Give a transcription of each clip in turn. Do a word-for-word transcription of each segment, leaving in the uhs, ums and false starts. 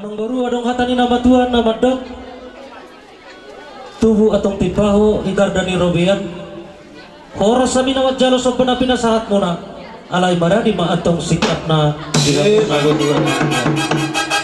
Amangboru, adong hata ni na matua na mandok: Tubu antong timpa ho di garda ni robean. Horas hami na manjalo somba na pinasahatmuna, alai maradi ma antong singkatna di Eh, hangoluan.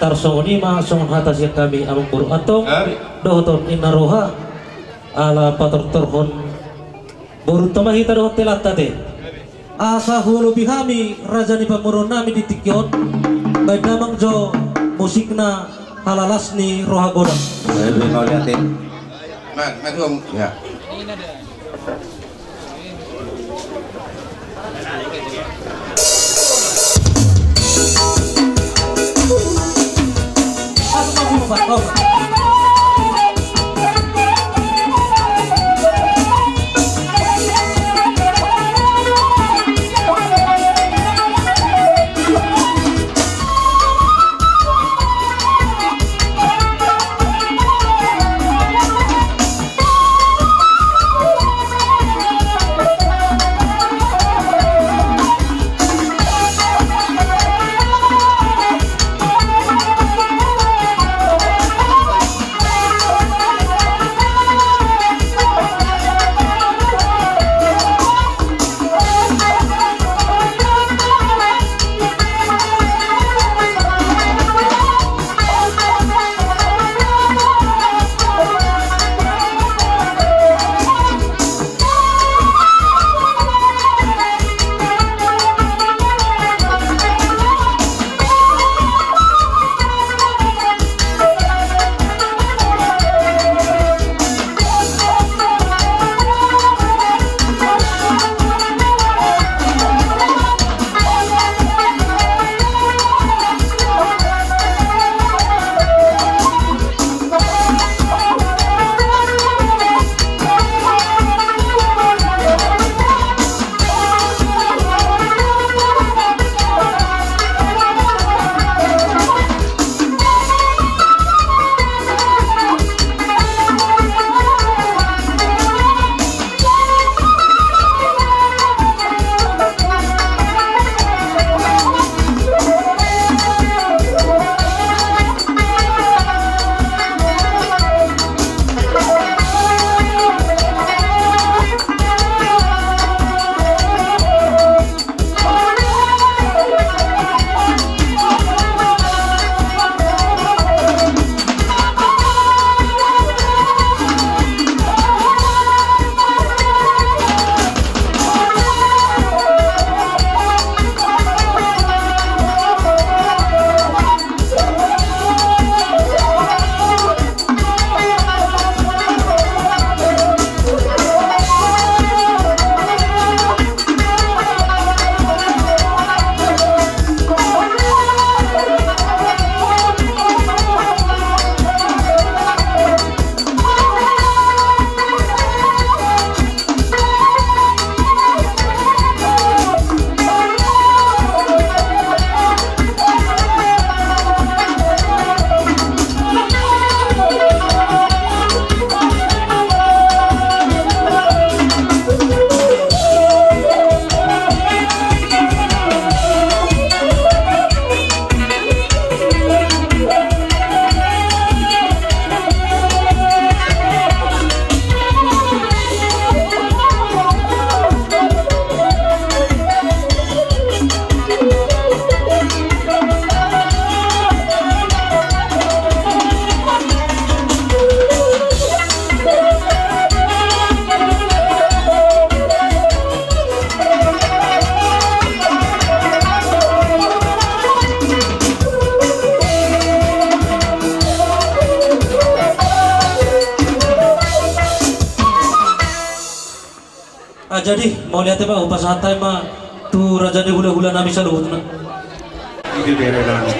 Tarsongon i ma songon hata sian hami, amangboru, antong Ari. Dohoton inna roha, ala patortorhon borunta ma hita dohot helanta te. Asa hulobi hami raja ni pamoruon nami di tingki on, baen damang jo musikna, ala las ni roha godang. Lebih mau liatin. Man, man, gua, ya. Ah, jadi, mauliate ma, hupasahat hami ma tu raja ni hulahula nami saluhutna. Ibebere nami.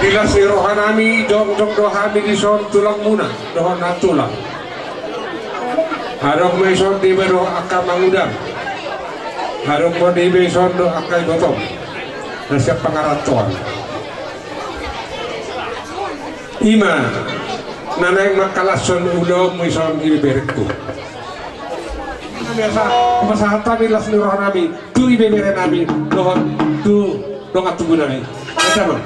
Di las ni roha nami, jongjong do hami dison tulangmuna, dohot nantulang. Adong ma dison dibaen do angka mangudang. Adong ma dibaen dison do angka ibotom. Na siap pangarantoan. Ima na naeng mangkalashon ulaonmu dison, ibeberengku. Biasa, pasahat hami las ni roha nami tu ibebere nami dohot tu dongan tubu nami. Baen damang.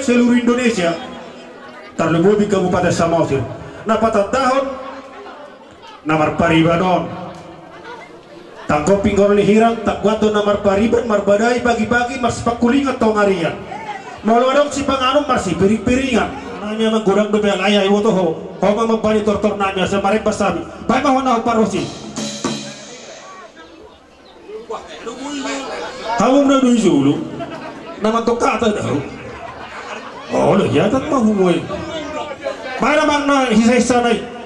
seluruh Indonesia, tarlumobi Kabupaten Samosir, na patandahon na marpariban on. Tangkop pinggol ni hirang, tangkuan do na marpariban, marbadai bagi-bagi, marsipangkulingan tonga arian. Molo adong sipanganon marsipiring-piringan. Nami amang godang dope alai, ai boto ho. Ho ma mambani tortor nami asa marembas hami. Baen ma ho na ho parhosi. Hamu na do i sulu. Na mantong hata do. Olo, ia tan ma humoi. Mana mang na hisa-hisa nai.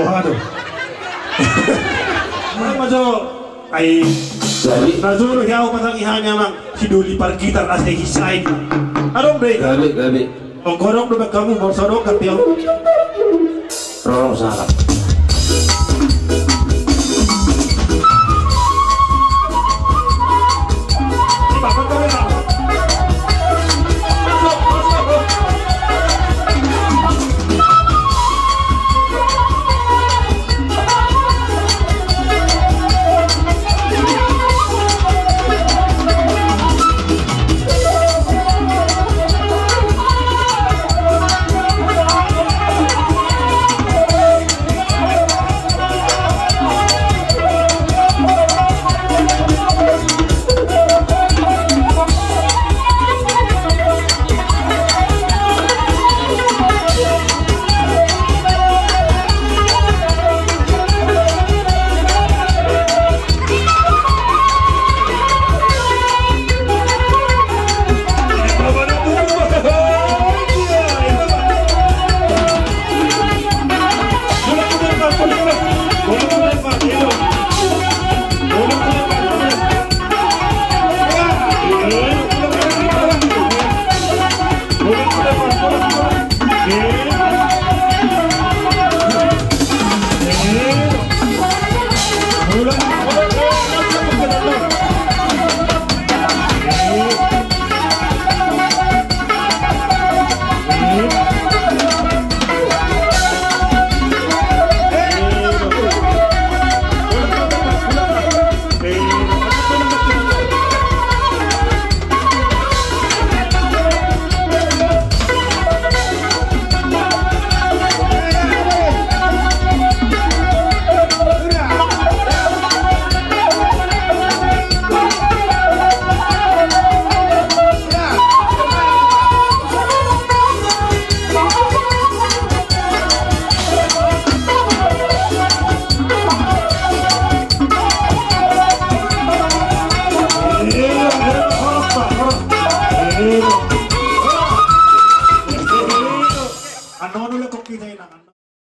Aduh. Mulai majo. Ai. Jadi. Najolo hea au pasangi hami amang. Si Doli pargitar asa hisain. Adong be. Gabe, gabe. Ongkodok do be hamu, molo so adong gabe au. Rorong salah. Ano, ano, lakon kita inangan.